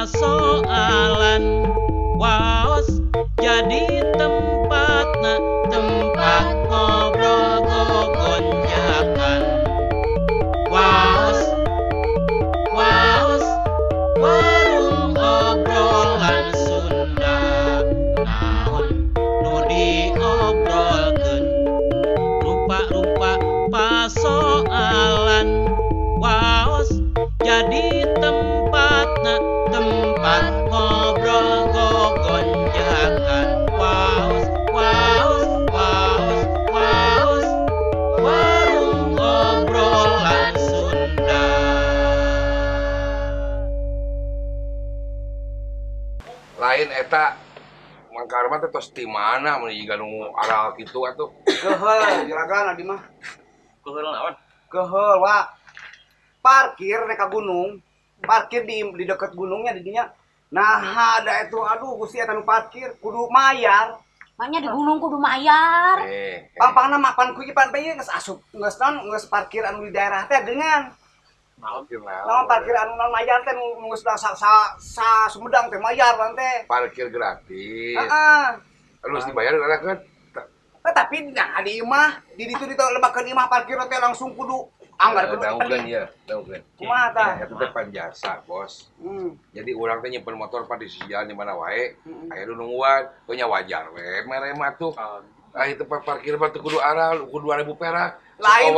Pasoalan waos jadi tempatna tempat ngobrol gogonjakan. Waos waos warung obrolan Sunda naon nu diobrolkeun rupa-rupa pasoalan waos jadi tempatna tempat ngobrol gogonjakan. Waos waos waos waos warung obrolan Sunda. Lain eta Mang Karma teh tos di mana mun jiga nu aral kitu atuh. Keheul juragan adi mah. Keheul naon? Keheul wa. Parkir rek ka gunung. Parkir di deket gunungnya di dinya. Nah, ada itu aduh Gusti eta nu parkir kudu mayar. Makanya di gunung kudu mayar. Pampangna mapan ku ieu pan ieu geus asup geus naon geus parkir anu di daerah teh geuningan. Naon parkir anu naon mayar teh nu geus sa Sumedang teh mayar lan teh. Parkir gratis. Heeh. Terus dibayar lah kan. Tapi nah di imah di ditu ditelembakeun imah parkir teh langsung kudu anggar kudu. Dangukeun ieu, dangukeun. Kumaha tah? Eta teh panjasa, Bos. Jadi urang teh nyimpen motor pa di sisi jalan di mana wae, aya nu nungguan, teu nya wajar we mere mah tuh. Ah itu tempat parkir mah teu kudu aral, kudu 2000 perak. Lain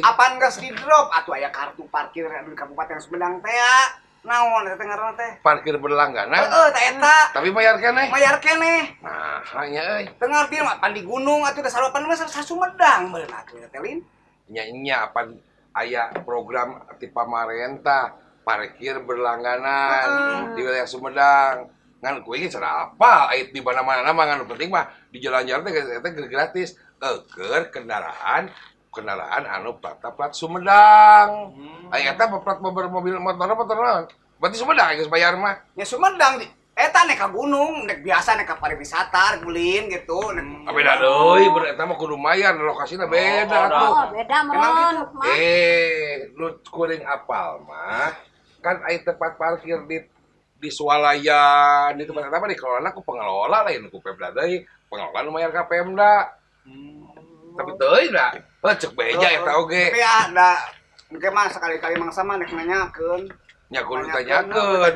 apaan geus di drop atuh aya kartu parkir anu di Kabupaten Sumedang teh ya. Naon eta teh ngaranna teh? Parkir berlangganan. Heeh, tah eta. Tapi bayar keneh. Bayar keneh. Nah, hanya euy. Teu ngarti mah pan di gunung atuh da saropan mah sa Sumedang meureun atuh eta teh lin. Nya apan aya program ti pamarentah parkir berlangganan di wilayah Sumedang. Ngan kuing cara apa ait di mana-mana mah ngan penting mah di jalan-jalan teh eta gratis. Eukeun kendaraan anu plat Sumedang. Aya eta plat mobil motor naon? Berarti Sumedang geus bayar mah. Ya Sumedang eta nek ka gunung, nek biasa nek ka pariwisata, ulin gitu. Beda deui, eta mah kudu mayar, lokasina beda tuh. Oh, beda meron. Lu kuring apal mah kan aya tempat parkir di swalayan, di tempat apa dikelola ku pengelola lain ku Pemda deui, pengelola nu mayar ka Pemda. Tapi teuing da, heuh ceuk beja eta oge. Tapi ya da engke mah sekali-kali mangsa mah nek nanyakeun. Nya kudu tanyakeun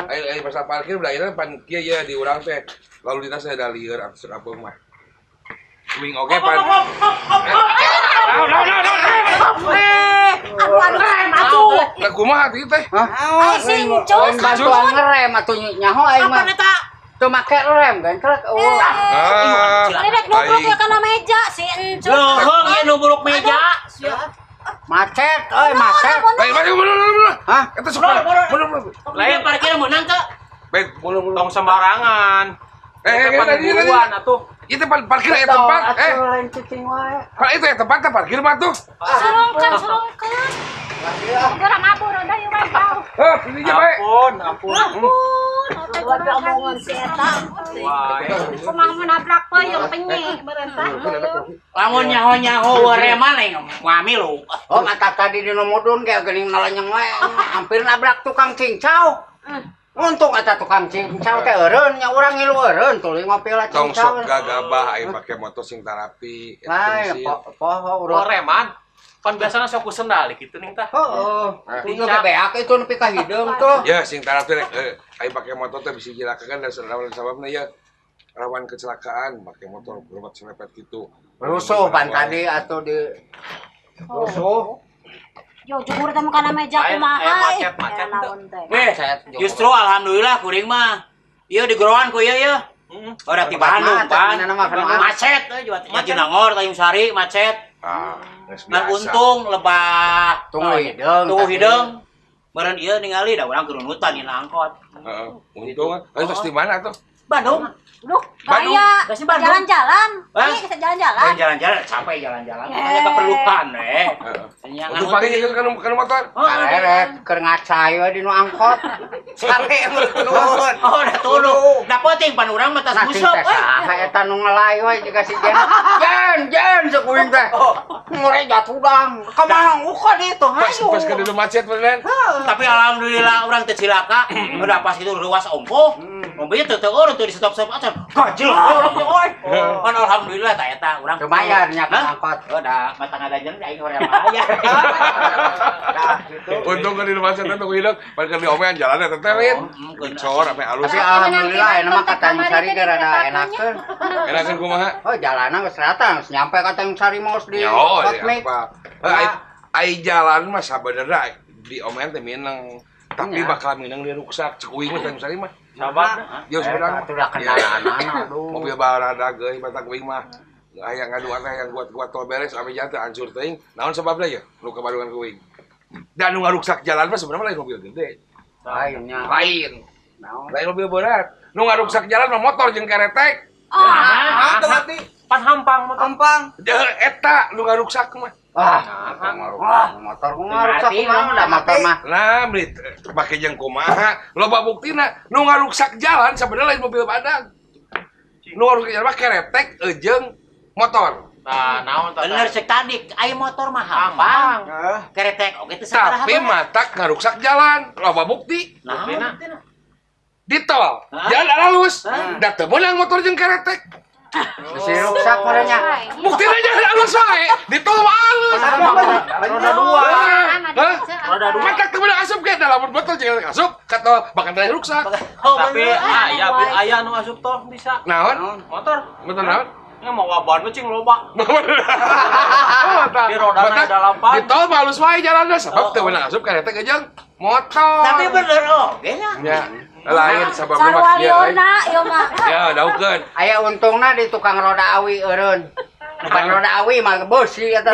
ai pasal parkir da ayeuna pan kieu ye di urang teh lalu lintas da lieur atuh apa mah. Kuing oge pan. Naon. Aduh rem atuh. Lah kumaha atuh teh? Ai sing cus bantuan ngerem atuh nyaho aing mah. Teu make rem kan kelek eueuh. Ini rek nubruk ya kana meja si encut. Leuheung ieu nubruk meja. Macet euy macet. Lain mundur. Hah? Eta sok mundur. Lain parkir meunang teu? Bet mundur. Tong sembarangan. Tadi buruan atuh. Itu parkir aya tempat. Lain cicing wae. Kalau itu ya tempat teh parkir mah tuh. Surungkeun surungkeun. Geura mabur udah ieu mah jauh. Heuh, ini aja bae. Ampun. Ampun, omongan si eta. Kumaha mun nabrak peuyeung penyi meureun tah. Lamun nyaho-nyaho wareman aing ngamilu. Oh, mata tadi di mudun ge geuning nalenyeng wae. Hampir nabrak tukang cincau. Untung eta tukang cincau teh eureun nya urang ngilu eureun tuluy ngopi lah Tong cincau. sok gagabah aing pake motor sing tarapi. Lain poho urut. Wareman. Pan biasana sok ku sendal kitu ning tah. Heeh. Kudu beak itu nepi ka hideung tuh. Ya sing tarapi rek aing pake motor teh bisi cilakakan da sababna ya rawan kecelakaan pake motor berobat selepet gitu. Rusuh pan tadi atuh di rusuh. Yo juhur teh kana meja kumaha. Macet teh. Justru alhamdulillah kuring mah. Ieu digeroan ku ieu ye. Ora ti Bandung pan. Macet euy Jatinangor Tanjung Sari macet. Ah, geus Ngan biasa. untung lebah Tunggu hideung. Tunggu hideung. Meureun ieu ningali da urang kerunutan dina angkot. Heeh, untung. Lalu terus di mana tuh? Bandung. Duh, gaya. Jalan-jalan. Ini bisa jalan-jalan. Jalan-jalan, capek jalan-jalan. Hanya keperluan eh. Untuk pagi jeung kana motor. Kareret keur ngacai we di nu angkot. Sare nuhun. Oh, da tuluh. Da penting pan urang mah tas busuk. euy. Saha eta nu ngelay we jiga si Jen. Jen, Jen cek kuring teh. Ngore jatuh dang. Ka mana uka ditu hayu. Pas pas ka dieu macet beneran. Heeh. Tapi alhamdulillah urang teu cilaka. Udah pas itu ruas ongkoh. Mobilnya teu teu teu di stop-stop acan. Gajil urang teh euy. Kan alhamdulillah tah eta urang lumayan nya angkot. Udah mata ngadajeun aing hoream bayar. Nah, gitu. Untung kan di rumah teh teu hideung, pan keur diomean jalanna teh teh lin. Cor ame alus. Tapi alhamdulillah enak mah ka Tanjung Sari ge rada enakeun. Enakeun kumaha? Oh, jalanna geus rata, geus nyampe ka Tanjung Sari mah geus di hotmix. Ai jalan mah sabenerna di omean teh mineng. Tapi bakal mineng diruksak cek uing mah Tanjung Sari mah. Sababna? Jauh sebenarnya. Atuh da kendaraanana aduh. Mobil barada geus batak uing mah. Hayang ngadu teh hayang kuat-kuat tol beres ame jalan teh hancur teuing. Naon sababna ya? Nu kabadungan ku uing. Dan nu ngaruksak jalan mah sebenarnya lain mobil gede. Lainnya. Lain. Naon? Lain mobil berat. Nu ngaruksak jalan mah motor jeung keretek. Ah, teu ngerti. Pan hampang motor. Hampang. Eta nu ngaruksak mah. Ah, motor ngaruksak kumaha da motor mah. Nah, beli make jeung kumaha? Loba buktina nu ngaruksak jalan sebenarnya lain mobil badag. Nu ngaruksak jalan mah keretek jeung motor. Nah, naon tah? Bener cek tadi, ai motor mah hampang. Keretek oge teu sabaraha. Tapi matak ngaruksak jalan, loba bukti. Nah, di tol, jalan alus. Da teu meunang motor jeung keretek. Si ruksak orangnya. Buktina jalan alus wae, di tol mah alus. Roda dua. Hah? Roda dua. Matak teu meunang asup ge, da lamun motor jeung asup ka tol bakal teh ruksak. Tapi aya nu asup tol bisa. Naon? Motor. Motor naon? Nya mau ban mah cing loba. Di rodana dalapan. Di tol mah alus wae jalanna sabab teu meunang asup keretek jeung motor. Tapi bener oge nya. Nya. Lain sababna mah kieu. Ieu mah. Ya, daukeun. Aya untungna di tukang roda awi eureun. Tukang roda awi mah beusi eta.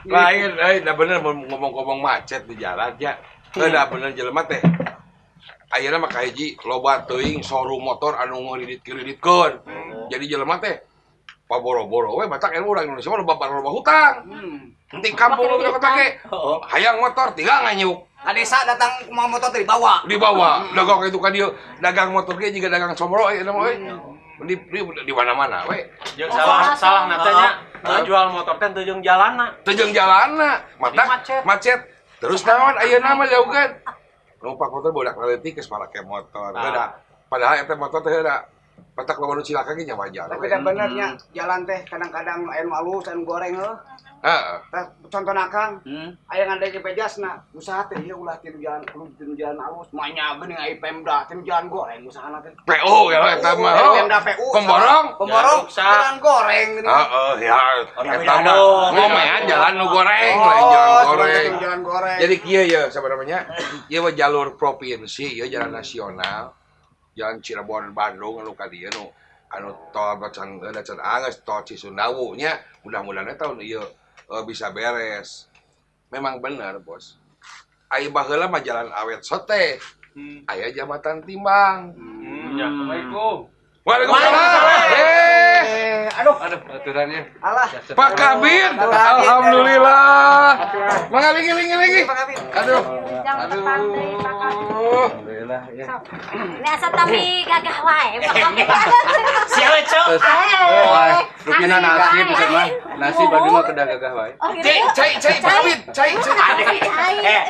Lain euy, da bener ngomong-ngomong macet di jalan ya. Heuh da bener jelema teh. Ayeuna mah kahiji loba teuing showroom motor anu ngeuridit-ngeuriditkeun. Jadi jelema teh paboro-boro we batak ilmu urang Indonesia mah loba hutang. Di kampung lu kota ge. Hayang motor tinggal nganyuk. Ka desa datang kumaha motor teh dibawa. Dibawa. Dagang itu kan dieu dagang motor ge jiga dagang comro euy eta mah euy. Di mana-mana we. Jeung salah teh nya jual motor teh teu jeung jalanna. Teu jeung jalanna. Mata macet. Terus naon ayeuna mah jauhkeun. Numpak motor budak leutik geus parake motor. Heuda. Padahal eta motor teh heuda. Patak lawan cilaka ge nya wajar. Tapi da bener nya jalan teh kadang-kadang aya nu alus, aya nu goreng heuh. Heeh. Contohna Kang, aya ngadeg pejasna, usaha teh ieu ulah tinu jalan kudu tinu jalan alus, manya geuning aya Pemda tinu jalan goreng usahana teh. PU ya eta mah. Pemda PU. Pemborong, pemborong jalan goreng geuning. Heeh, ya. Eta mah ngomean jalan nu goreng, lain jalan goreng. Jalan goreng. Jadi kieu ya sabaranya, ieu mah jalur provinsi, ieu jalan nasional. Jalan Cirebon Bandung anu ka dieu nu anu tol bacan can anggeus tol Cisundawu nya mudah-mudahan tahun ieu bisa beres. Memang bener, Bos. Ai baheula mah jalan awet sote. Aya jabatan timbang. Ya, Assalamualaikum. Waalaikumsalam. Aduh, aduh aturannya. Alah. Pak Kabin, alhamdulillah. Mangga lingi. Aduh. Aduh. Alhamdulillah ya. Ini asa tapi gagah wae. Siapa, Cok? Rupina nasib mah. Nasib bagi mah kedah gagah wae. Cai, cai, Pak Kabin, cai, cai. Eh,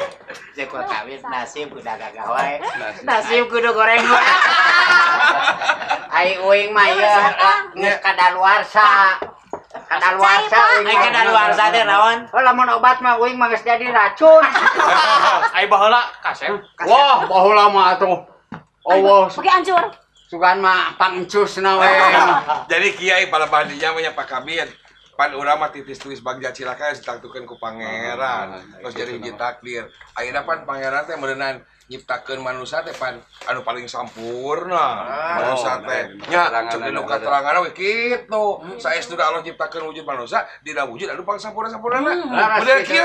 cek Pak Kabin nasib kudu gagah wae. Nasib kudu goreng wae. Ai uing mah ieu geus kadaluarsa. Kadaluarsa uing. Ai kadaluarsa teh naon? Oh lamun obat mah uing mah geus jadi racun. Ai baheula kasep. Wah, baheula mah atuh. Allah. Oke hancur. Sugan mah pangcusna we. Jadi kiai pada bandinya mah nya Pak Kabin. Pan urang mah titis tulis bagja cilaka ditangtukeun ku pangeran. Terus jadi hiji takdir. Ayeuna pan pangeran teh meureunan nyiptakeun manusia teh pan anu paling sampurna. Manusia teh nya cek dinu kateranganna we kitu. Saestuna Allah nyiptakeun wujud manusia dina wujud anu paling sampurna-sampurnana. Bener kieu.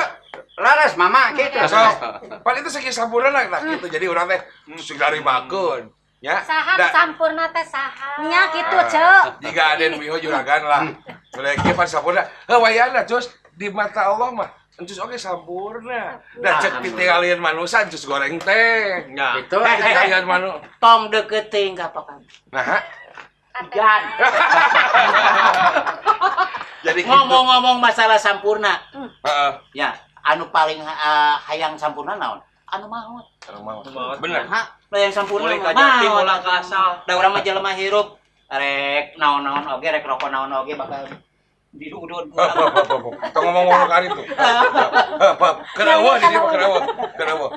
Laras mama kitu. Sok. Pan itu sakieu sampurna nah kitu. Jadi urang teh sigaribakeun. Ya. Saha sampurna teh saha. Nya kitu, Cek. Jika Aden Wiho juragan lah. Mulai kieu pan sampurna. Heuh wayahna cus di mata Allah mah encus oge sampurna. Da cek pitingalieun manusa encus goreng teh. Nya. Gitu. Pitingalieun manu. Tong deukeut teuing ka Pak Kabin. Nah. Jan. Jadi ngomong-ngomong masalah sampurna. Heeh. Ya, anu paling hayang sampurna naon? Anu maot. Anu maot. Bener. Lah yang sampurna mulai ka jati mulai ka asal. Da urang mah jelema hirup rek naon-naon oge rek rokok naon oge bakal diudud. Tong ngomong-ngomong ka itu. Kenawa di dieu kenawa. Kenawa.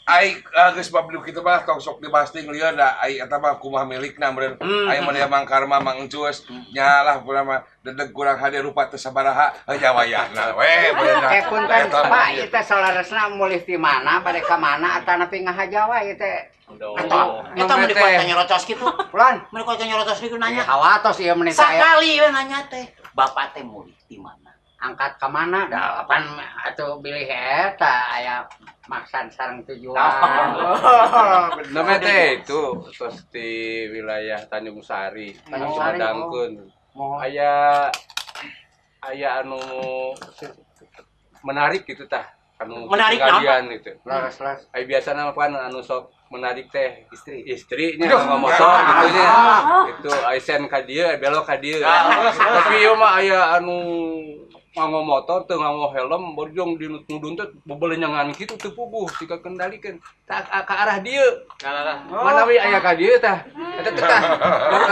Ai geus bab kitu mah tong sok dibahas teuing lieu da ai eta mah kumaha milikna meureun. Ai mah Mang Karma Mang Encus nya lah puna mah dedeg kurang hade rupa teu sabaraha heuh wayahna we beunang. Eh punten Pak ieu teh salaresna mulih ti mana bade ka mana atanapi ngahaja wae ieu teh. Eta mun dikuat nyerocos kitu. Pulan. Mun dikuat nyerocos kitu nanya. Hawatos ieu meni saya. Sakali we nanya teh. Bapak teh mulih ti mana? Angkat ka mana? Da pan atuh bilih eta aya maksan sareng tujuan. Namanya teh itu tos di wilayah Tanjung Sari. Tanjung Sari. Sumedangkeun. Aya aya anu menarik gitu tah anu menarik kalian gitu. Laras-laras. Ai biasana mah pan anu sok menarik teh istrinya sama motor gitu nya. Itu aisen ka dieu belok ka dieu. Tapi ieu mah aya anu nganggo motor teu nganggo helm bojong di nudun teh bebelenyangan kitu teu puguh tika kendalikeun tah ka arah dieu. Mana we aya ka dieu tah. Eta teh tah.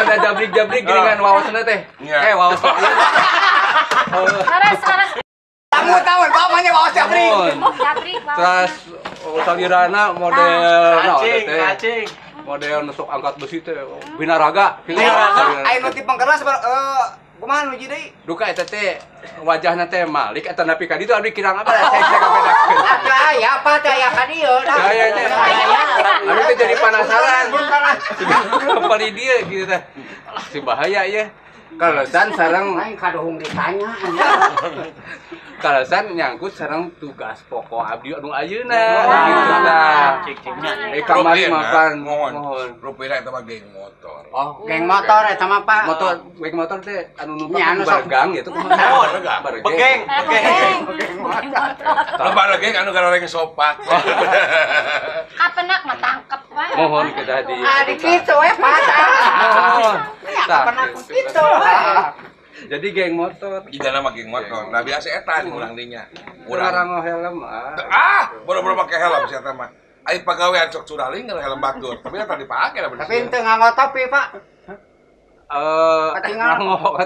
Ada jabrik-jabrik geuningan waosna teh. Eh waosna. Laras-laras. Tamu tahun pamannya waos jabrik. Jabrik. Terus salirana model naon teh. Model nusuk angkat besi teh binaraga. Binaraga. Aya nu ti pangkeras kumaha nu deui? Duka eta teh wajahna teh Malik eta nepi ka ditu abdi kirang apa saya kabedakeun. Atuh aya apa teh aya ka dieu dah. Aya nya. Abdi teh jadi penasaran. Kembali dieu gitu teh. Si bahaya ieu. Kalesan sareng lain kaduhung ditanya. Kalesan nyangkut sareng tugas pokok abdi anu ayeuna gitu tah. Eh kamari makan mohon. Rupina eta mah geng motor. Oh, geng motor eta mah Pak. Motor, geng motor teh anu numpak baregang gitu kumaha? Begeng, begeng. Lo baregeng anu garoreng sopak. Kapenak mah tangkep wae. Mohon kita di. Ah, di kitu we Pak. Mohon. Kapenak kitu. Jadi geng motor. Ida nama geng motor. Nah biasa eta di urang dinya. Urang helm ah. Ah, boro-boro make helm si eta mah. Ai pagawean sok curaling helm batur. Tapi eta dipake lah bener. Tapi teu nganggo topi, Pak. Nganggo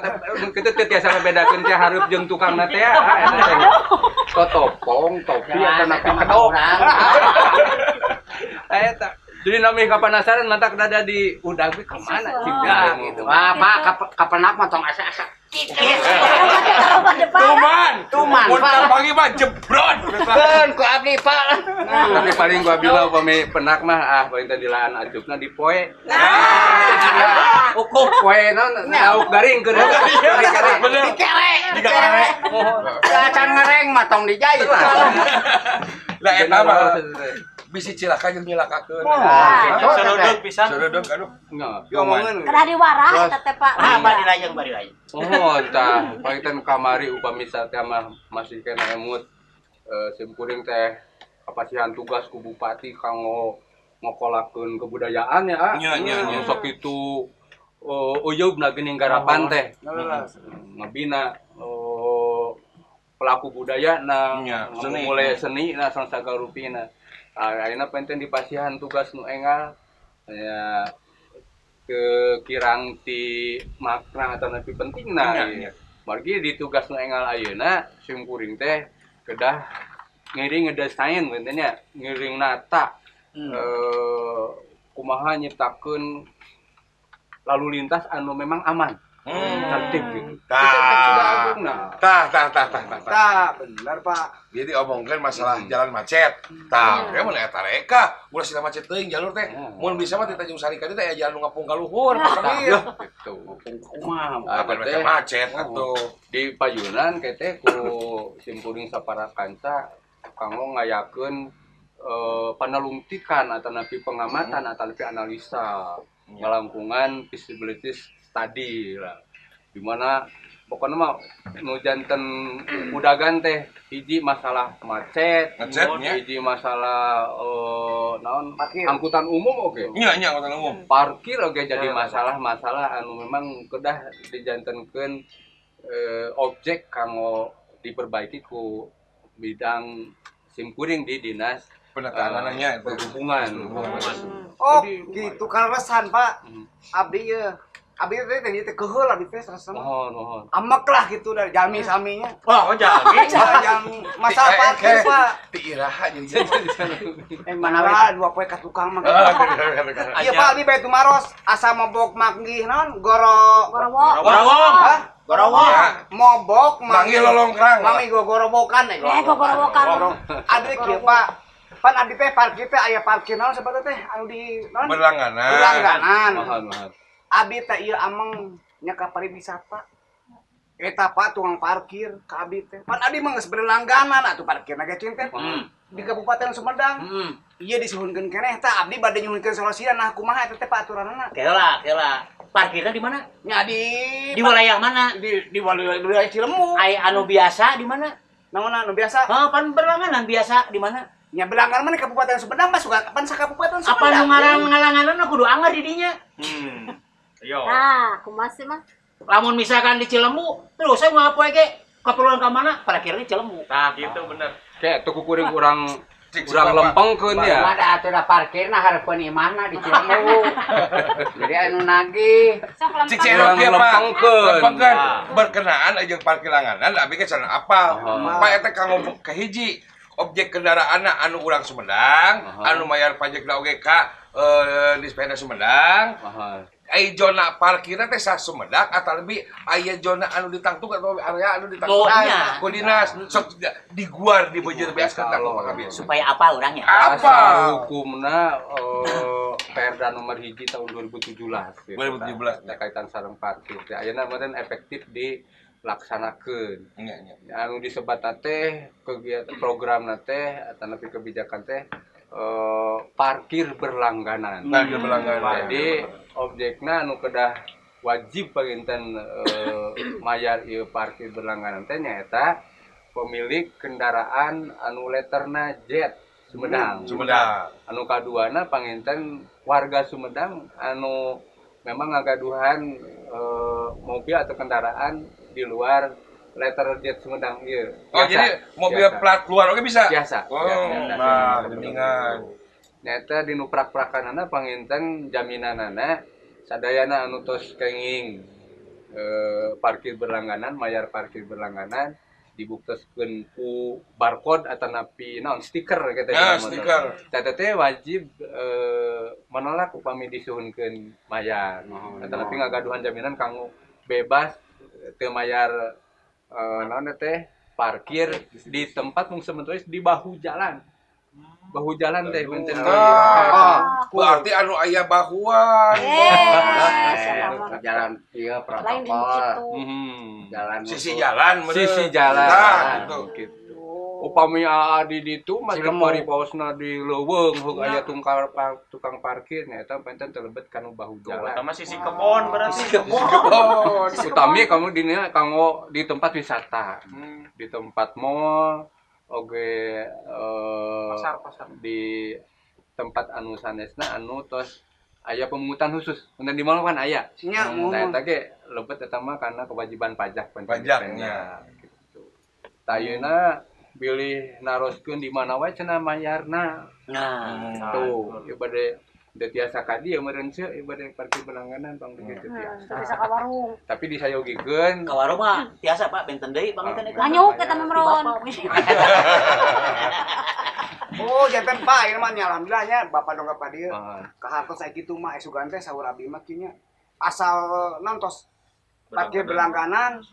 kitu teu tiasa ngabedakeun teh hareup jeung tukangna teh eta teh. Totopong, topi eta napi kedok. Eta jadi nami kapanasaran mantak dada di udah gue kemana cik gitu. Wah, Pak, kapenak mah tong asa-asa. Tuman, tuman. Mun pagi mah jebrot. Keun ku abdi, Pak. Tapi paling gua bilang upami penak mah ah paling teh dilaan acupna di poe. Hukum poe naon lauk garing keur. Bener. Dikere, dikere. Acan ngereng mah tong dijahit. Lah eta mah bisi cilaka jeung nyilakakeun. Sarudeg pisan. Sarudeg aduh. Diomongeun. Kedah diwarah eta teh Pak. Ah, bari layang bari layang. Oh, tah paling kamari upami satya mah masih kena emut simkuring teh kapasihan tugas ku bupati kanggo ngokolakeun kebudayaan ya. Nya nya nya. Sok kitu uyubna geuning garapan teh. Ngabina pelaku budaya na mulai seni na sareng sagarupina. Ayeuna penten dipasihan tugas nu enggal ya ke kirang ti makna atau lebih pentingna. Margi di tugas nu enggal ayeuna simkuring teh kedah ngiring ngedesain benten nya, ngiring nata kumaha nyiptakeun lalu lintas anu memang aman. Tertib gitu. Tah, tah, tah, tah, tah, tah, benar Pak. Jadi omongkeun masalah jalan macet. Tah, ya mun eta reka, ulah sina macet teuing jalur teh. Mun bisa mah ti Tanjung Sari ka dieu teh aya jalan nu ngapung ka luhur, Pak. Gitu. Ngapung kumaha? Apa macet atuh. Di payunan ke teh ku simkuring sapara kanca kanggo ngayakeun panalungtikan atanapi pengamatan atanapi analisa ngalangkungan feasibility study lah. Dimana pokoknya mah nu janten udagan teh hiji masalah macet, hiji masalah naon angkutan umum oge. Nya nya angkutan umum. Parkir oge jadi masalah-masalah anu memang kedah dijantenkeun objek kanggo diperbaiki ku bidang simkuring di Dinas Penekanannya perhubungan. Oh, gitu kaleresan, Pak. Abdi ye. Abdi teh teh keheul abdi teh sasana. Mohon. Amek lah gitu dari jalmi saminya. Oh, jalmi. Jalmi. Masalah parkir, Pak. Ti iraha jadi. Mana we dua poe ka tukang mah. Iya, Pak, abdi bae tumaros asa mabok manggih naon goro gorowong. Hah? Gorowong. Mobok manggih lolongkrang. Manggih gorowokan. Gorowokan. Abdi kieu, Pak. Pan abdi teh parkir teh aya parkir naon sebetulnya teh anu di naon? Berlangganan. Berlangganan. Mohon. Abdi teh ieu ameng nya ka pariwisata. Eta Pak tukang parkir ka abdi teh. Pan abdi mah geus berlangganan atuh parkirna ge cinten. Di Kabupaten Sumedang. Ieu disuhunkeun keneh tah abdi bade nyuhunkeun solusina nah kumaha eta teh Pak aturanna? Kela. Parkirna di mana? Nya di wilayah mana? Di wilayah Cilemu. Ai anu biasa di mana? Naon anu biasa? Heuh, pan berlangganan biasa di mana? Nya berlangganan mana Kabupaten Sumedang mah suka pan sakabupaten Sumedang. Apa nu ngalang-ngalangan kudu anger di dinya? Yo. Nah, kumaha sih mah? Lamun misalkan di Cilemu, terus saya mau apa ge? Keperluan ka mana? Parkirnya Cilemu. Nah, gitu bener. Kayak tuku kuring urang lempengkeun ya. Mah atuh da parkirna hareupeun imahna di Cilemu. Jadi anu nagih. Cik cik lempengkeun. Lempengkeun berkenaan jeung parkir langganan abdi ge cenah apal. Pak eta kanggo kahiji objek kendaraan anu urang Sumedang, anu mayar pajakna oge ka Dispenda Sumedang. Ai zona parkirna teh sa Sumedang atau lebih aya zona anu ditangtung atau area anu ditangtung ku dinas sok diguar di beujeur beas ka tangtung Pak Kabin. Supaya apa urangnya? Apa hukumna Perda nomor 1 tahun 2017 gitu. 2017 kaitan sareng parkir. Ayeuna meureun efektif dilaksanakeun. Anu disebatna teh kegiatan programna teh atanapi kebijakan teh parkir berlangganan. Parkir berlangganan. Jadi objekna anu kedah wajib panginten mayar ieu parkir berlangganan teh nyaeta pemilik kendaraan anu letterna Z Sumedang. Sumedang. Anu kaduana panginten warga Sumedang anu memang ngagaduhan mobil atau kendaraan di luar letter Z Sumedang ieu. Oh, jadi mobil biasa. Plat luar oke bisa? Biasa. Oh, nah, geningan. Nyata di nu prak-prakanana panginten jaminanana sadayana anu tos kenging parkir berlangganan, mayar parkir berlangganan dibuktoskeun ku barcode atanapi naon stiker kitu. Nah, stiker. Eta teh wajib menolak upami disuhunkeun mayar. Atanapi ngagaduhan jaminan kanggo bebas teu mayar naon teh parkir di tempat mung sementara di bahu jalan. Bahu jalan teh benten. Berarti anu aya bahuan. Jalan ieu protokol. Jalan sisi jalan sisi jalan. Nah, gitu. Upami aa di ditu mah paripaosna di leuweung heug aya tukang parkir nya eta benten teu lebet kanu bahu jalan. Eta mah sisi kebon berarti. Sisi kebon. Utami kamu dina kanggo di tempat wisata. Di tempat mall oge pasar di tempat anu sanesna anu tos aya pemungutan khusus. Punten di mall kan aya. Nya, nah eta ge lebet eta mah karena kewajiban pajak pajaknya gitu. Tah ayeuna bilih naroskeun di mana wae cenah mayarna. Nah, tuh ieu bade teu tiasa ka dieu meureun ceu ieu bade parkir berlangganan pang dieu teu tiasa. Teu bisa ka warung. Tapi disayogikeun ka warung mah tiasa Pak benten deui panginten eta. Lanyuk eta mah meron. Oh, janten Pak ieu mah nya alhamdulillah nya Bapak dongkap ka dieu. Kahartos aya kitu mah sugan teh saur abdi mah kieu nya. Asal nantos parkir berlangganan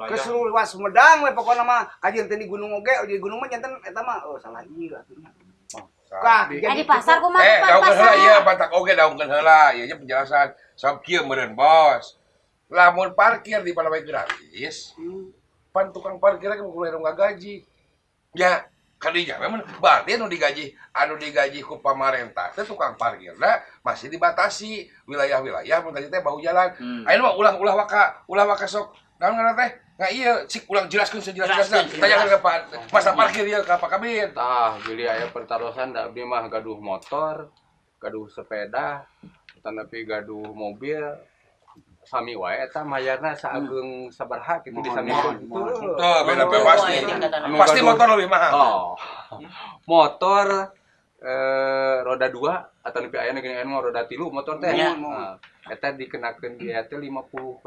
ke seluruh luas Sumedang we pokona mah kajian teh di gunung oge, di gunung mah janten eta mah oh salah ieu atuh nya. Kah, jadi pasar kumaha Pak pasar. Heula ieu batak oge daungkeun heula, ieu nya penjelasan. Sabab kieu meureun bos. Lamun parkir di mana wae gratis. Pan tukang parkir ge kudu ngagaji. Ya, kadinya memang berarti anu digaji ku pamarentah teh tukang parkirna masih dibatasi wilayah-wilayah mun tadi teh bahu jalan. Ayeuna mah ulah waka sok naon ngaranna teh? Nah iya, cik ulang jelaskeun sejelas-jelasna. Tanyakan ke Pak masa parkir ieu ka Pak Kabin. Tah, bilih aya pertarosan da abdi mah gaduh motor, gaduh sepeda, tanapi gaduh mobil. Sami wae eta mayarna saageng sabaraha kitu disamikeun. Teu beda pasti. Pasti motor lebih mahal. Oh. Motor roda 2 atau nepi aya geuning aya roda 3 motor teh. Nah, eta dikenakeun biaya teh 50.000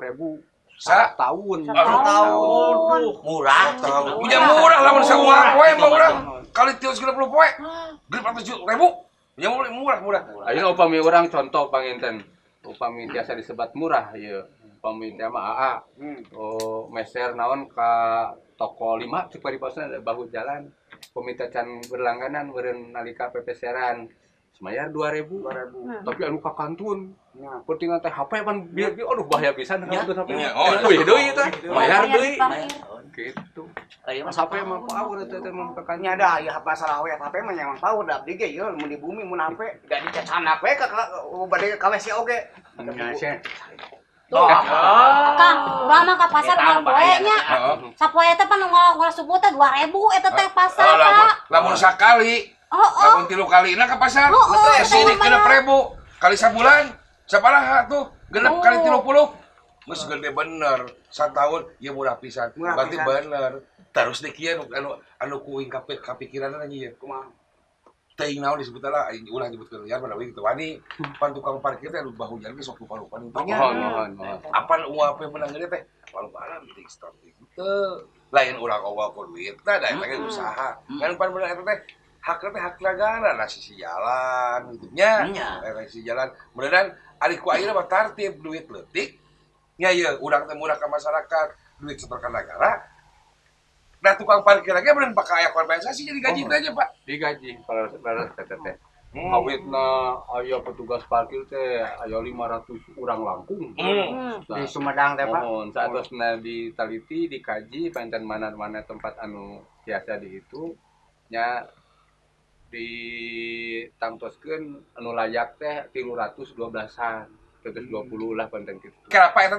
setahun. Setahun. Murah. Punya murah lamun sauang we mah urang. Kali 360 poe. 800.000. Punya murah. Ayeuna upami urang contoh panginten. Upami tiasa disebat murah ieu. Upami teh mah AA. Oh, meser naon ka toko 5 cek paribasana bahu jalan. Upami teh can berlangganan meureun nalika pepeseran. Semayar 2.000. Tapi anu ka kantun. Penting teh HP pan bieu aduh bahaya pisan kantun HP. Euy deui teh. Bayar deui. Gitu. Mas HP mah power teh teh mah ka nya da ieu masalah we HP mah nya power da abdi ge ieu mun di bumi mun HP da dicacanak we ka bade ka WC oge. Kang, urang mah ka pasar moal poe nya. Sapoe teh pan ngolah subuh teh 2.000 eta teh pasar Pak. Lamun sakali. Lamun 3 kalina ka pasar. Kesini 6.000 kali sabulan sabaraha tuh 6 kali 30. Geus gede bener. Satahun ieu murah pisan. Berarti bener. Terus deh kieu anu kuing kapikiranna nya ieu. Kumaha? Teuing naon disebut lah aing ulah nyebutkeun liar pada teu wani. Pan tukang parkir teh anu bahu jalan ge sok lupa-lupa nih. Mohon. Apan UAP menang gede teh? Walau alam ting stop teu. Lain urang awal ku duit teh da eta ge usaha. Kan pan bener eta teh hak teh hak negara lah sisi jalan gitu nya. Sisi jalan. Beneran ari ku ayeuna mah tartib duit leutik. Nya ieu urang teh murah ka masyarakat, duit setor ka negara. Nah tukang parkir lagi bener pakai aya kompensasi jadi gaji teh aja Pak. Digaji kalau teh teh. Kawitna aya petugas parkir teh aya 500 urang langkung. Di Sumedang teh Pak. Mohon saatosna ditaliti dikaji panten mana-mana tempat anu biasa di itu nya ditangtoskeun anu layak teh 312-an, 320 lah panten kitu. Kenapa eta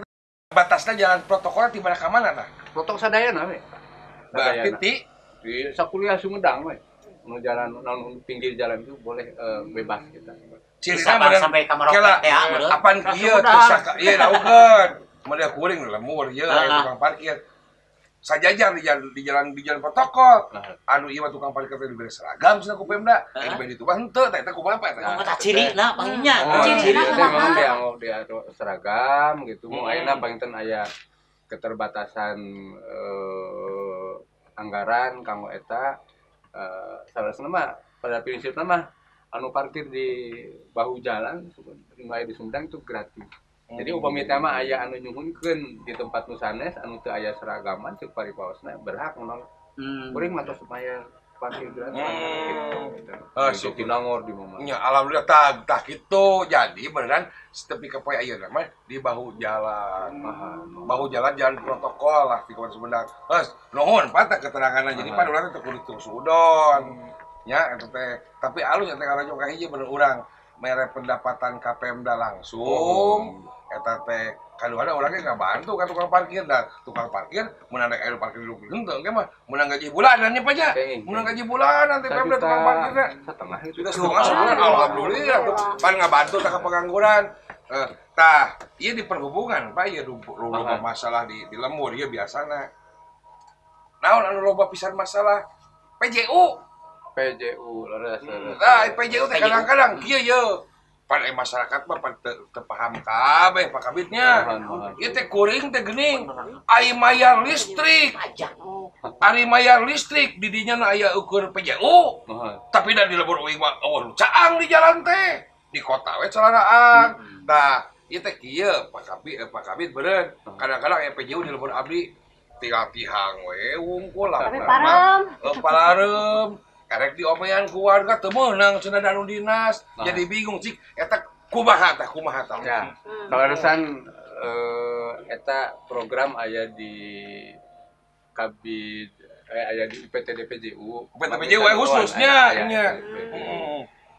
batasna jalan protokol di mana ka mana tah? Protokol sadayana we. Berarti di sakuliah Sumedang we. Nu jalan nu pinggir jalan itu boleh bebas kita. Cirina sampai ka Maroke teh meureun. Apan kieu teu saka ieu laukeun. Mun kuring lemur ieu tukang parkir. Sajajar di jalan protokol. Anu ieu mah tukang parkir teh dibere seragam cenah ku Pemda. Eh dibere ditu mah henteu tah eta kumaha Pak eta. Oh, tah cirina pangnya. Cirina teh memang dia seragam gitu. Mun ayeuna panginten aya keterbatasan anggaran kanggo eta salah mah pada prinsipna mah anu parkir di bahu jalan mulai di Sumedang itu gratis. Jadi upami teh mah aya anu nyuhunkeun di tempat nu sanes anu teu aya seragaman ceuk paripaosna berhak menolak. Kuring mah tos mayar parkir gratis gitu. Syukur nangor di mama. Nya alhamdulillah tah kitu. Jadi beneran tepi ka poe ayeuna mah di bahu jalan. Bahu jalan jalan protokol lah di Kabupaten Sumedang. Geus nuhun Pak tah keteranganna jadi pan urang teh kudu sudon. Nya eta teh tapi alus eta ngarojong ka hiji bener urang mere pendapatan ka Pemda langsung. Eta teh kaduana urang ge ngabantu ka tukang parkir da tukang parkir mun rek aya parkir di henteu engke mah meunang gaji bulanan nya Pak nya. Meunang gaji bulanan teh Pemda tukang parkirna. Setengah itu. Sudah setengah sebulan alhamdulillah tuh pan ngabantu tah ka pengangguran. Tah ieu di perhubungan Pak ieu loba masalah di lembur ieu biasana. Naon anu loba pisan masalah PJU. PJU leres. Nah, PJU teh kadang-kadang kieu ye. Pan masyarakat mah pan teu paham kabeh Pak Kabitnya. Ieu teh kuring teh geuning. Ari mayar listrik. Ari mayar listrik di dinya na aya ukur PJU. Tapi da di lembur uing mah eueuh caang di jalan teh. Di kota we celanaan. Tah, ieu teh kieu Pak Kabit Pak Kabit beureun. Kadang-kadang aya PJU di lembur abdi tinggal tihang we wungkul lah. Palarem. Karek diomean ku warga teu meunang cenah anu dinas. Jadi bingung cik eta kumaha tah kumaha tah. Ya. Kaleresan eta program aya di Kabid aya di UPTD PJU. UPTD PJU khususnya nya.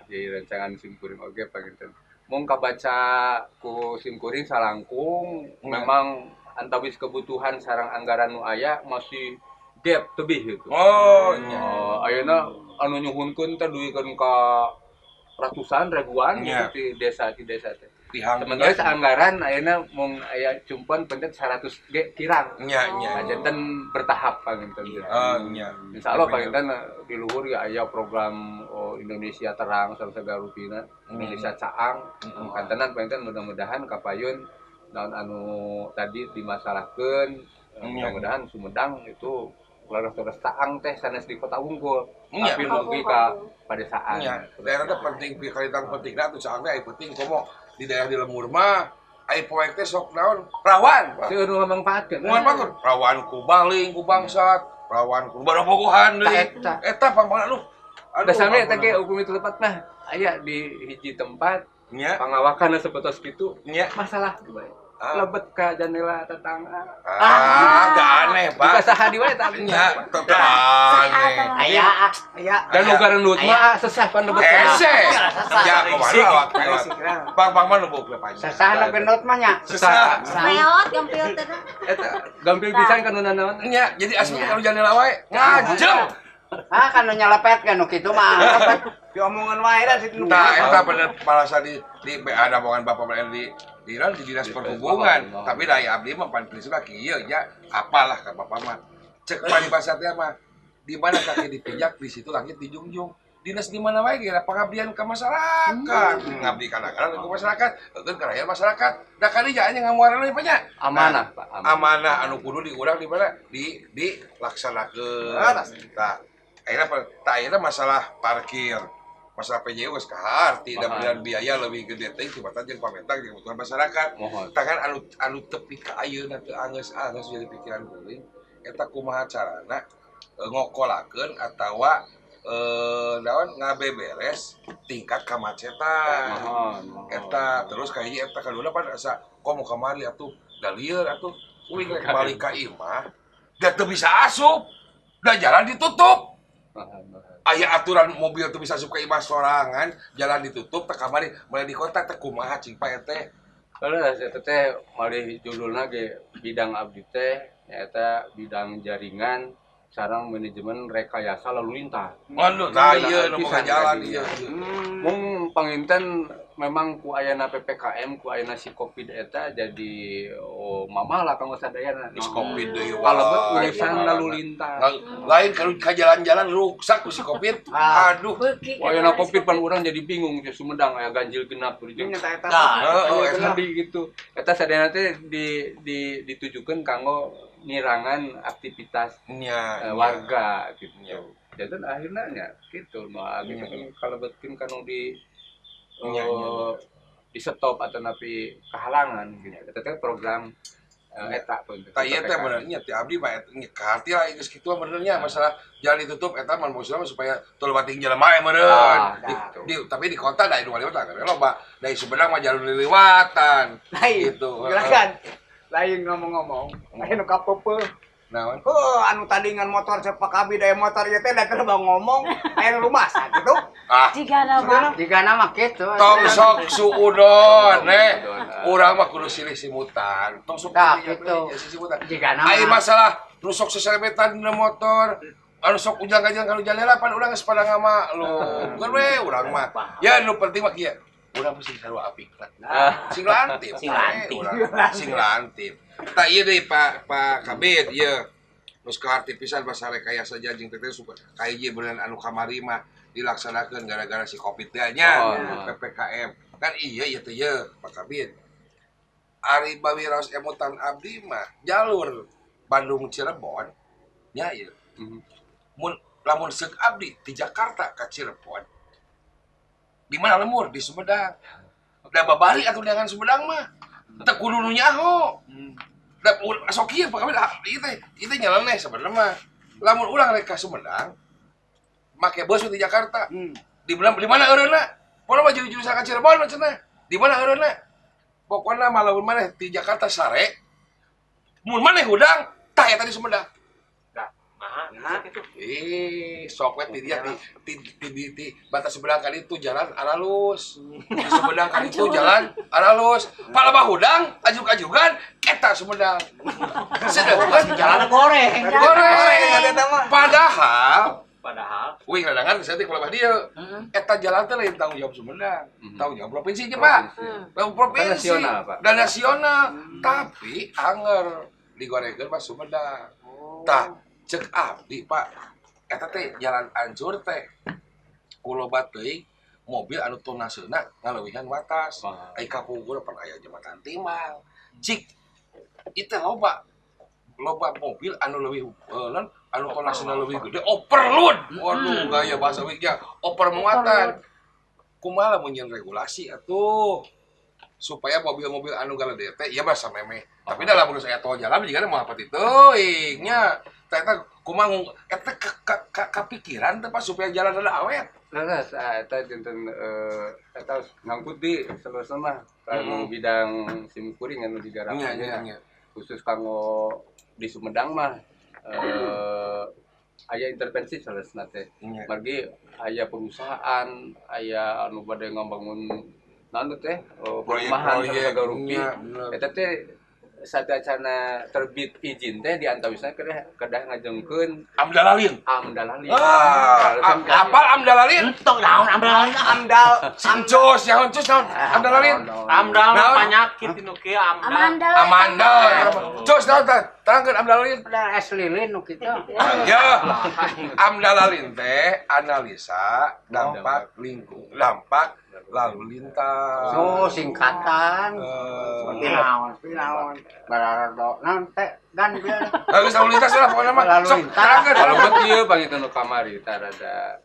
Di rancangan simkuring oge panginten. Mung kabaca ku simkuring salangkung memang antawis kebutuhan sareng anggaran nu aya masih gap tebih gitu. Oh, nya. Ayeuna anu nyuhunkeun teh duikeun ka ratusan ribuan gitu di desa teh. Tihang. Sementara anggaran ayeuna mung aya cumpuan pencet 100 ge kirang. Nya nya. Nah, janten bertahap panginten. Nya. Insyaallah panginten di luhur ya aya program Indonesia Terang sareng sagala rupina, Indonesia Caang. Kantenan panginten mudah-mudahan kapayun naon anu tadi dimasalahkeun, mudah-mudahan Sumedang itu laras-laras caang teh sanes di kota unggul, tapi dugi ka padesaan. Nya, daerah teh penting kalitang pentingna atuh caang teh aya penting komo di daerah di lembur mah aya poek teh sok naon rawan. Seueur nu mangfaatkeun. Mangfaatkeun. Rawan ku baling ku bangsat, rawan ku barobogohan deui. Eta pangpangna aduh. Da sami eta ge upami teu lepat mah aya di hiji tempat pangawakan sapertos kitu masalah bae. Lebet ka jendela tetangga. Ah, aneh, Pak. Buka saha di wae tah. Nya, tetep aneh. Aya, aya. Dan nu garendut mah sesah pan lebet. Hese. Ya, kumaha awak. Bang, bang mah nu boga panjang. Sesah nu gendut mah nya. Sesah. Peot gampil teh. Eta gampil pisan ka nu nanaon. Nya, jadi asup ka jendela wae. Ngajeng. Ah, kan nu nyelepet kan nu kitu mah. Diomongan wae da situ. Tah, eta bener palasa di ada omongan Bapak di di Dinas Perhubungan, tapi dari abdi mah pan prinsipna kieu nya, apalah ka Bapak mah. Cek paribasa teh mah, di mana kaki dipijak di situ langit dijunjung. Dinas di mana wae geura pengabdian ka masyarakat, ngabdi ka negara ka masyarakat, eukeun ka rakyat masyarakat. Da kali nya ngamuaran we nya. Amanah, Pak. Amanah anu kudu di urang di mana di dilaksanakeun. Tah, akhirnya masalah parkir. Masalah PJU geus kaharti da berian biaya lebih gede teh tibatan jeung pamentang jeung kebutuhan masyarakat. Tangan anu tepi ka ayeuna teu anggeus-anggeus jadi pikiran kuring eta kumaha carana ngokolakeun atawa naon ngabeberes tingkat kamacetan. Eta terus kahiji eta kadua pan asa komo kamari atuh da lieur atuh uing rek balik ka imah da teu bisa asup da jalan ditutup. Aya aturan mobil tuh bisa asup ka imah sorangan, jalan ditutup teh kamari mulai di kota teh kumaha cing Pak teh. Kalau eta teh malih judulna ge bidang abdi teh nyaeta bidang jaringan sareng manajemen rekayasa lalu lintas. Aduh, tah ieu nu boga jalan ieu. Mung panginten memang ku ayana PPKM ku ayana si Covid eta jadi mamala kanggo sadayana. Si Covid deui wae. Kalebet urusan lalu lintas. Lain kalau ka jalan-jalan ruksak ku si Covid. Aduh. Ayana Covid pan urang jadi bingung di Sumedang aya ganjil genap jeung. Heeh, gitu. Eta sadayana teh ditujukeun kanggo ngirangan aktivitas warga gitu. Jadi akhirnya nya gitu mah gitu kalebetkeun kanu di di stop atau napi kehalangan gitu. Eta teh program eta pun. Tah ieu teh bener nya ti abdi mah kaharti lah geus kitu bener nya masalah jalan ditutup eta mah maksudna supaya teu loba ting jelema meureun. Tapi di kota da nu lewat loba. Da Sumedang mah jalur liliwatan. Gitu. Jelasan. Lain ngomong-ngomong, lain nu kapeupeuh. Naon? Heuh, anu tadi ngan motor cepak abi da motor ieu teh da keur ngomong, aya nu rumasa kitu. Ah. Jigana mah kitu. Tong sok suudon, urang mah kudu silih simutan. Tong sok kitu. Simutan. Jigana. Ai masalah nu sok seserebetan dina motor, anu sok ujang-gajang ka jandela pan urang geus pada ngamaklum. Keun we urang mah. Ya nu penting mah kieu. Urang mesti sarua apik lah. Sing lantip. Sing lantip. Tah ieu deui Pak Kabid ieu. Geus kaharti pisan basa rekayasa jeung teh supaya kahiji beureun anu kamari mah dilaksanakeun gara-gara si Covid teh nya PPKM. Kan iya ieu teh ieu Pak Kabid. Ari bawiraos emutan abdi mah jalur Bandung Cirebon nya ieu. Mun lamun seuk abdi di Jakarta ka Cirebon di mana lemur di Sumedang. Da babari atuh dengan Sumedang mah. Teu kudu nu nyaho. Da sok ieu Pak Kabid ieu teh ieu teh nyeleneh sebenarnya mah. Lamun urang rek ka Sumedang make bus di Jakarta. Di mana eureunna? Pokona mah jurusan ka Cirebon mah cenah. Di mana eureunna? Pokona mah lamun maneh di Jakarta sare mun maneh hudang tah eta di Sumedang. Nah, sok we ti dia di batas Sumedang kali itu jalan aralus. Di Sumedang kali itu jalan aralus. Palebah hudang ajuk-ajugan eta Sumedang. Sedengkeun jalan goreng. Goreng. Padahal Padahal wih ngadangan saeutik pelabah dieu. Eta jalan teh lain tanggung jawab Sumedang, tanggung jawab provinsi nya, Pak. Provinsi nasional, Pak. Dan nasional, tapi anger digorekeun mah Sumedang. Tah, cek abdi, Pak. Eta teh jalan ancur teh. Ku loba teuing mobil anu tonaseuna ngaleuwihan watas. Ai kapungkur pan aya jembatan timbang. Cik itu loba mobil anu leuwih anu tonasena leuwih gede overload. Waduh, gaya bahasa wiknya over muatan. Kumaha lamun nyeun regulasi atuh supaya mobil-mobil anu galede teh ieu mah samemeh. Tapi da lamun saya tol jalan jigana moal pati teuing nya. Tah eta kumaha eta kapikiran teh Pak supaya jalan rada awet. Leres, eta janten eta ngangkut di saleresna mah anu bidang simkuring anu digarap. Nya. Khusus kanggo di Sumedang mah aya intervensi saleresna teh. Margi aya perusahaan, aya anu bade ngabangun naon teh perumahan sagala rupi. Eta teh sateuacana terbit izin teh di antawisna kedah ngajengkeun amdalalin. Amdalalin. Apal amdalalin? Entok naon amdalalin? Amdal Cus, nyaho cus naon? Amdalalin. Amdal penyakit nu kieu amdal. Amandal. Cus naon tah? Terangkeun amdalalin. Udah es lilin nu kitu. Ya. Amdalalin teh analisa dampak lingkungan, dampak lalu lintas. Oh, singkatan. Naon. Bararado naon teh dan bieu. Bagus lalu lintas lah pokoknya mah. Sok terangkeun. Kalau bet ieu pangitan nu kamari tah rada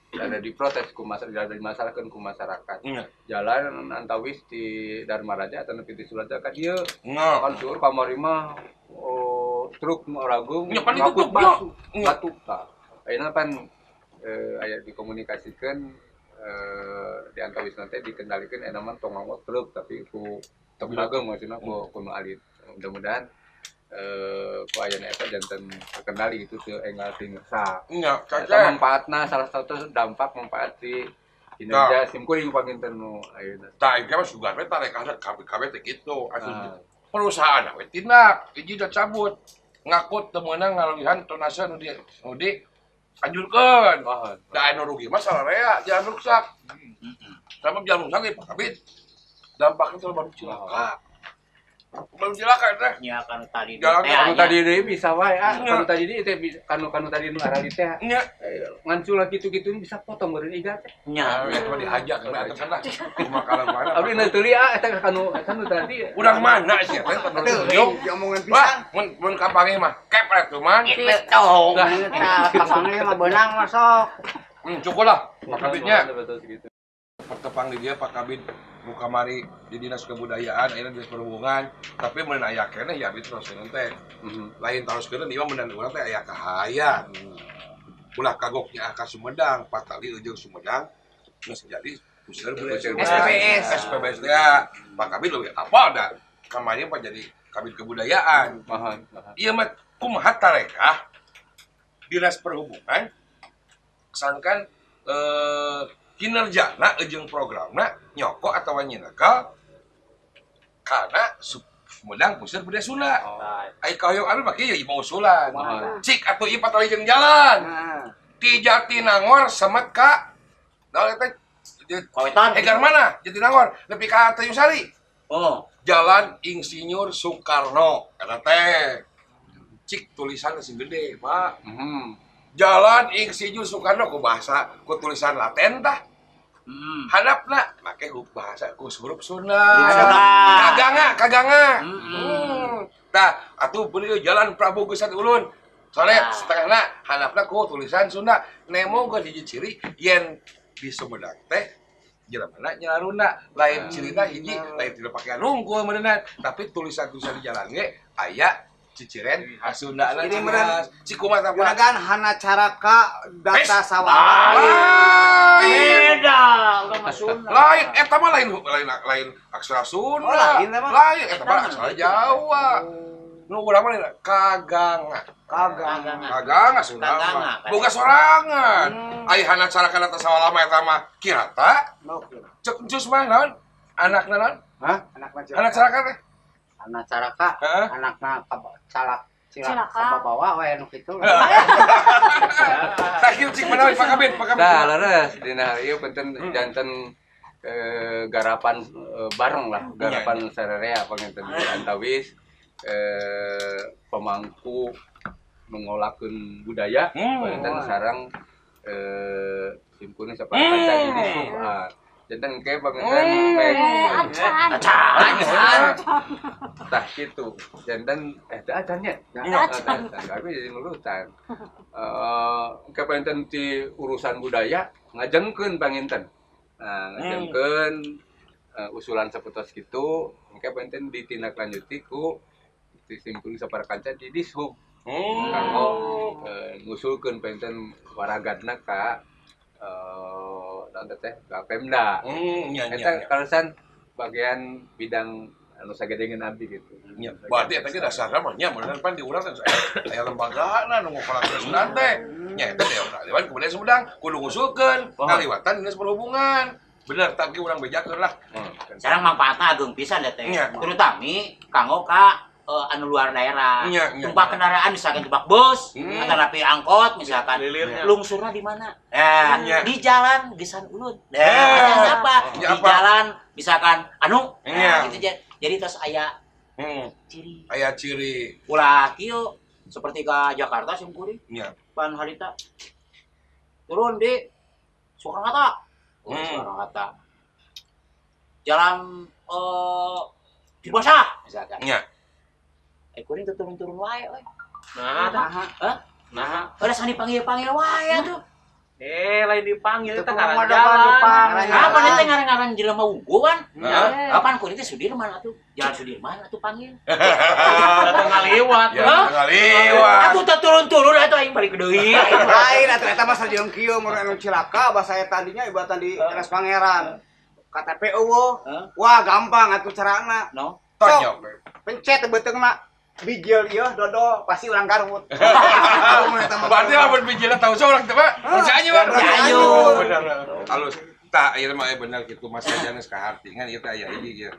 rada diprotes ku masyarakat, rada dimasalahkeun ku masyarakat. Jalan antawis di Darmaraja atau nepi di Sulaja ka dieu. Kan seueur kamari mah truk nu ragung ngangkut batu tah. Ayeuna pan aya dikomunikasikeun di antawisna teh dikendalikan eta mah tong nganggo truk tapi ku tong maksudna ku nu alit. Mudah-mudahan ku ayana eta janten terkendali gitu teu enggal tingsa. Nya, eta manfaatna salah satu dampak manfaat di kinerja simkuring panginten nu ayeuna. Tah ieu mah sugan we tarekahna kabeh teh kitu. Atuh perusahaan we tindak, hiji da cabut. Ngakut teu meunang ngaleuwihan tonase nu di anjurkeun. Da anu rugi mah sararea jalan rusak. Sama jalan rusak ge Pak Kabit. Dampaknya terlalu baru cilaka. Baru cilaka teh. Nya kanu tadi teh. Kanu tadi deui bisa wae ah. Kanu tadi deui teh kanu tadi nu arali teh. Nya. Ngancul kitu-kitu bisa potong meureun iga teh. Nya. Eta mah dihaja kana atuh kan lah. Kumaha mana. Abdi nu teuli ah eta kanu tadi. Urang mana sih teh kanu diomongan pisan. Mun kapanggih mah kep atuh mah. Gitu. Kapanggih mah beunang mah sok. Cukup lah Pak Kabitnya. Pertepang di dia Pak Kabit nu kamari di Dinas Kebudayaan, ayeuna Dinas Perhubungan, tapi mun aya keneh ya abdi terus teh. Lain teruskeun ieu mah meunang urang teh aya kahayang. Ulah kagoknya ka Sumedang, patali jeung Sumedang geus jadi puseur budaya SPBS. SPBS teh Pak Kabit leuwih apa da kamari mah jadi Kabit Kebudayaan. Ieu mah kumaha tarekah Dinas Perhubungan sangkan kinerjana jeung programna nyoko atawa nyinekal karena Sumedang puseur budaya Sunda. Ai kahoyong abdi mah kieu ieu usulan. Cik atuh ieu patali jeung jalan. Ti Jatinangor semet ka naon eta Kawetan. Egar mana? Jatinangor nepi ka Tanjungsari. Oh. Jalan Insinyur Soekarno eta teh. Cik tulisanna sing gede, Pak. Jalan Insinyur Soekarno ku bahasa ku tulisan Latin tah. Handapna make ku bahasa ku huruf Sunda. Kaganga. Tah atuh beureum jalan Prabu Geusat Ulun. Solet setengahna handapna ku tulisan Sunda. Nemo geus hiji ciri yen di Sumedang teh jelemana nyarunda lain cirina hiji lain tidak pakaian unggul meureunna tapi tulisan-tulisan di jalan ge aya ciciren Sunda lah jelas. Cikumaha tah Pak? Juragan hana caraka data sawah. Lain. Beda, urang mah Sunda. Lain eta mah lain lain aksara Sunda. Oh, lain eta mah. Lain eta mah aksara Jawa. Nu urang mah kaganga. Kaganga. Kaganga Sunda mah. Boga sorangan. Ai hana caraka data sawah lama eta mah kirata. Cek encus mah naon? Anakna naon? Hah? Anakna Anak caraka teh. Anak caraka, anakna calak Cilaka. Bawa we anu kitu. Tah kieu cik menawi Pak Kabit, Pak Kabit. Tah leres dina ieu punten janten garapan bareng lah, garapan sararea panginten antawis pemangku mengolakeun budaya panginten sareng simkuring sapara kanca di Dishub. Janten engke panginten acan. Tah kitu. Janten teu acan nya. Acan. Tapi jadi nurutan. Engke panginten ti urusan budaya ngajengkeun panginten. Nah, ngajengkeun usulan sapertos kitu engke panginten ditindaklanjuti ku simkuring sapara kanca di Dishub. Kanggo ngusulkeun panginten waragadna ka teh ka Pemda. Eta kaleresan bagian bidang anu sagedengeun abdi gitu. Nya, berarti eta ge dasarna mah nya bener pan di urang teh aya lembagana nu ngokolakeun Sumedang teh. Nya eta Dewan Kebudayaan Sumedang kudu ngusulkeun ngaliwatan Dinas Perhubungan. Bener tah ge urang bejakeun lah. Sareng manfaatna ageung pisan da teh. Terutami kanggo ka anu luar daerah. Tumpak kendaraan misalkan tumpak bus atau napi angkot misalkan. Lungsurna di mana? Di jalan Gesan Ulun. Apa? Di jalan misalkan anu gitu jadi terus aya ciri. Aya ciri. Ulah kieu seperti ke Jakarta simkuring. Pan harita turun di Soekarno Hatta. Soekarno Hatta. Jalan Cibasah misalkan. Kuring teu turun-turun wae euy. Nah. Udah sani panggil-panggil wae atuh. Lain dipanggil teh ngaran jalan. Apa teh ngaran-ngaran jelema unggul kan? Kapan kuring teh Sudirman atuh? Jalan Sudirman atuh panggil. Teu ngaliwat. Ngaliwat. Atuh teu turun-turun atuh aing balik deui. Lain atuh eta mah sajieun kieu mun anu cilaka basa eta tadinya ibatan di RS Pangeran. KTP eueuh. Wah, gampang atuh carana. No. Tonyok. Pencet beuteungna. Bijil ieu dodol pasti urang Garut. Berarti lamun bijilna tahu seorang teh Pak. Cianjur. Cianjur. Bener. Halus. Tah ieu mah bener kitu Mas Janes kaharti ngan ieu teh aya hiji ieu.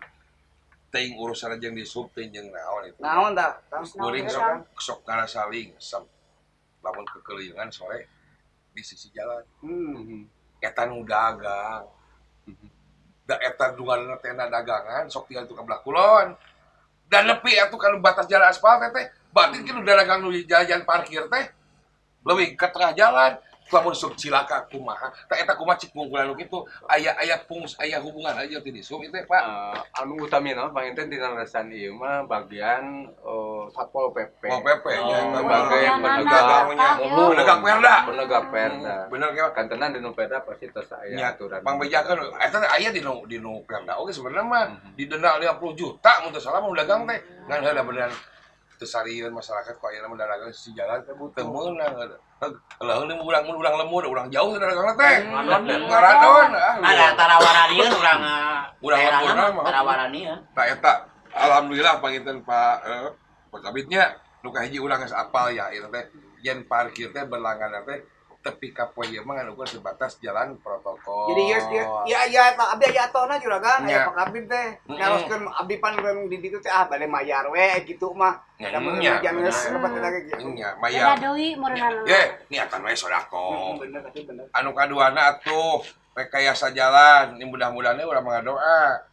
Teuing urusan jeung Dishub teuing jeung naon itu. Naon tah? Kuring sok ngarasa lingsem. Lamun kekelilingan sore di sisi jalan. Eta nu dagang. Da eta dunganna tenda dagangan sok tinggal tu ka belah kulon. Dan nepi atuh kalau batas jalan aspal teh berarti kan udah dagang nu jalan parkir teh leuwih ke tengah jalan lamun sok cilaka kumaha tah eta kumaha cik ngungkulan nu kitu aya aya pungs aya hubungan aja ti Dishub itu Pak. Anu utamina panginten dina leresan ieu mah bagian Satpol PP. Oh PP nya sebagai penegak perda. Penegak perda. Bener ke kantenan di nu perda pasti tos aya aturan. Pangbejakeun eta aya di nu perda oge sebenarnya mah didenda 50 juta mun teu salah mun dagang teh ngan heula beneran teu sarieun masyarakat ku ayeuna mah dagang sisi jalan teh teu meunang. Leuheung urang lemur urang jauh teh dagang teh. Ngaradon. Ada tarawaranian urang lemurna mah tarawaranian. Tah eta alhamdulillah panginten Pak Pak Kabitnya nu kahiji urang geus apal ya ieu teh yen parkir teh berlangganan teh tepi ka poe ieu mah ngan ukur sebatas jalan protokol. Jadi ieu ya abdi aya atona juragan aya Pak Kabit teh naroskeun abdi pan di ditu teh ah bade mayar we kitu mah. Da mun hujan geus lebat eta ge kitu. Nya mayar. Beda deui meureunana. Ye, niatan we sedekah. Bener tapi bener. Anu kaduana atuh rekayasa jalan ini mudah-mudahan urang ngadoa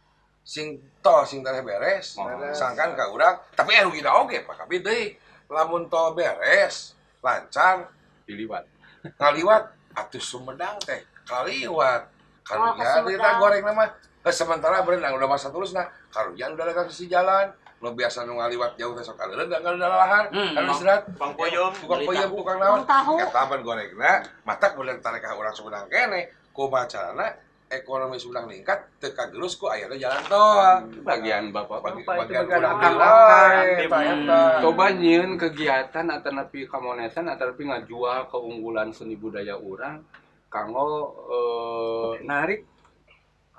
sing tol sing tareh beres sangkan ka urang tapi rugina oge Pak Kabit deui lamun tol beres lancar diliwat ngaliwat atuh Sumedang teh kaliwat karunya kita goreng mah sementara berenang udah masa tulusna karunya udah dagang sisi jalan nu biasa nu ngaliwat jauh teh sok kaleureun da kaleureun kan istirahat tukang peuyeum tukang naon eta pan gorengna matak bener tarek ka urang Sumedang keneh kumaha carana ekonomi Sumedang ningkat teu kagerus ku ayana jalan tol. Bagian bapak bagian coba nyieun kegiatan atanapi kamonesan atanapi ngajual keunggulan seni budaya urang kanggo narik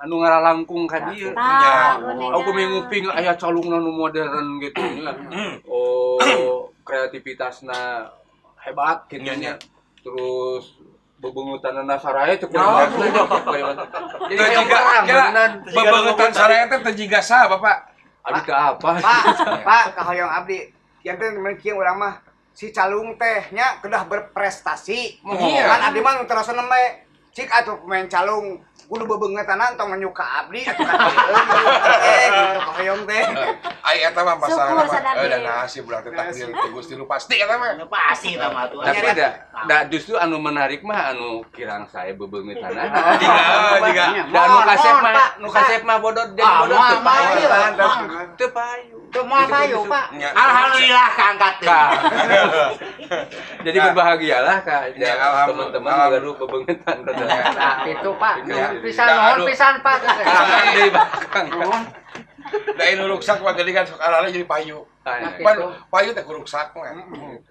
anu ngaralangkung ka dieu. Aku nguping aya calungna nu modern gitu nya. Oh, kreativitasna hebat gitu nya. Terus bebengutanna saraya cukup. Jadi bebengutan saraya teh teu jiga saha Bapak? Abdi teu apa? Pak, Pak, kahoyong abdi. Janten kieu urang mah si calung teh nya kedah berprestasi. Kan abdi mah nu terus nembe cik atuh pemain calung kudu bebeungeutanan tong nyuka abdi atuh ka gitu hoyong teh. Ai eta mah masalah dan nasib berarti takdir ti Gusti nu pasti eta mah. Pasti eta mah atuh. Tapi da justru anu menarik mah anu kirang sae bebeungeutanan. Jiga. Da anu kasep mah nu kasep mah bodot jadi bodot teu payu. Teu payu. Teu moal payu, Pak. Alhamdulillah kaangkat teh. Jadi berbahagialah ka teman-teman gaduh bebeungetan rada. Nah, itu Pak. Pisan nuhun pisan Pak. Deui bakang. Da nu ruksak mah geuning kan sok arale jadi payu. Pan payu teh ruksak mah.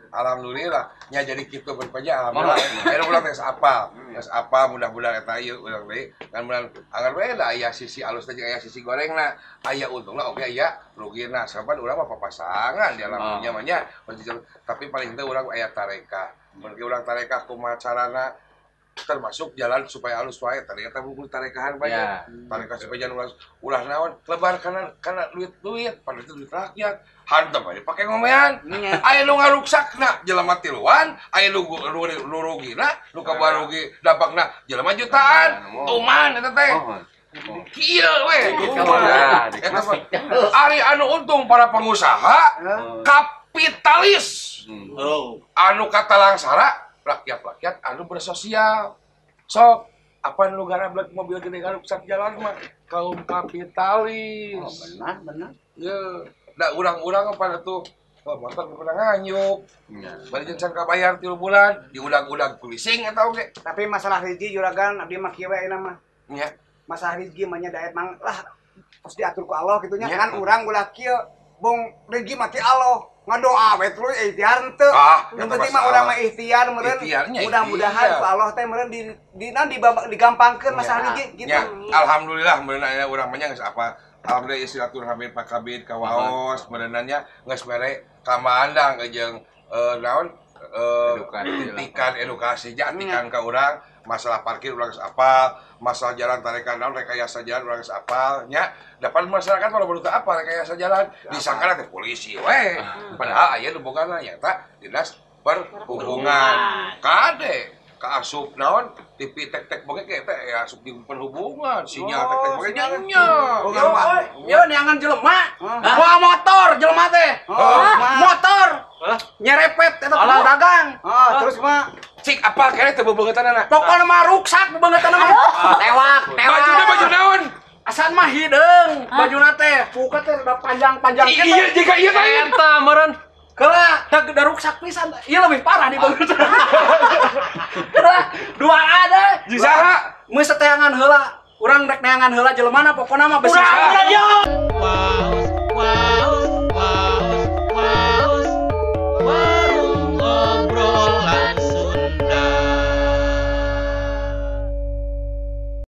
Alhamdulillah nya jadi kitu berpaja alhamdulillah. Ayeuna urang teh apal. Geus apal mudah-mudahan eta ieu urang deui. Kan mudah anggar we da aya sisi alus teh jeung aya sisi gorengna. Aya untungna oge aya rugina. Saban urang mah papasangan di alam dunya mah nya. Tapi paling teu urang aya tarekah. Mun urang tarekah kumaha carana termasuk jalan supaya halus wae ternyata buku tarekahan banyak tarekah supaya jalan ulah naon lebar karena duit padahal itu duit rakyat hantam aja pakai ngomean aya nu ngaruksakna jelema tiluan aya nu rugina nu kabarugi dampakna jelema jutaan tuman eta teh kieu we eta ari anu untung para pengusaha kapitalis anu katalangsara rakyat-rakyat anu bersosial. Sok, apa nu garablek mobil gede garuksak jalan mah kaum kapitalis. Oh, benar, benar. Ya, da urang-urang pada tuh motor pernah nganyuk. Bari jeung can kabayar 3 bulan, diudag-udag kulising eta oge. Tapi masalah rezeki juragan abdi mah kieu we ayeuna mah. Nya. Masalah rezeki mah nya daet mang lah terus diatur ku Allah kitu nya. Kan urang ulah kieu bong rezeki mah ti Allah. Ngadoa we terus ikhtiar henteu. Nu penting mah urang mah ikhtiar meureun. Mudah-mudahan ku Allah teh meureun di digampangkeun masalah rezeki gitu. Ya, alhamdulillah meureun aya urang mah geus apa. Alhamdulillah silaturahmi Pak Kabid ka Waos meureunna nya geus mere kamandang jeung naon titikan edukasi jatikan ka urang masalah parkir urang geus apal, masalah jalan tarekan naon rekayasa jalan urang geus apal nya. Dapat masyarakat kalau baru teu apal rekayasa jalan disangka teh polisi we. Padahal aya nu bogana nyata Dinas Perhubungan. Kade kaasup naon TV tek-tek boge ge teh asup di perhubungan, sinyal tek-tek boge nya. Yo neangan jelema. Moal motor jelema teh. Motor nyerepet eta tukang dagang. Terus mah cik apa kene teh bebeungeutanana? Pokona mah ruksak bebeungeutanana mah. Tewak, tewak. Bajuna baju naon? Asan mah hideung, bajuna teh buka teh udah panjang-panjang kitu. Iya jika ieu teh eta meureun. Keula, da ruksak pisan. Ieu lebih parah di beungeut. Keula, dua ada. Jeung saha? Meus teangan heula. Urang rek neangan heula jelemana pokona mah besi. Urang.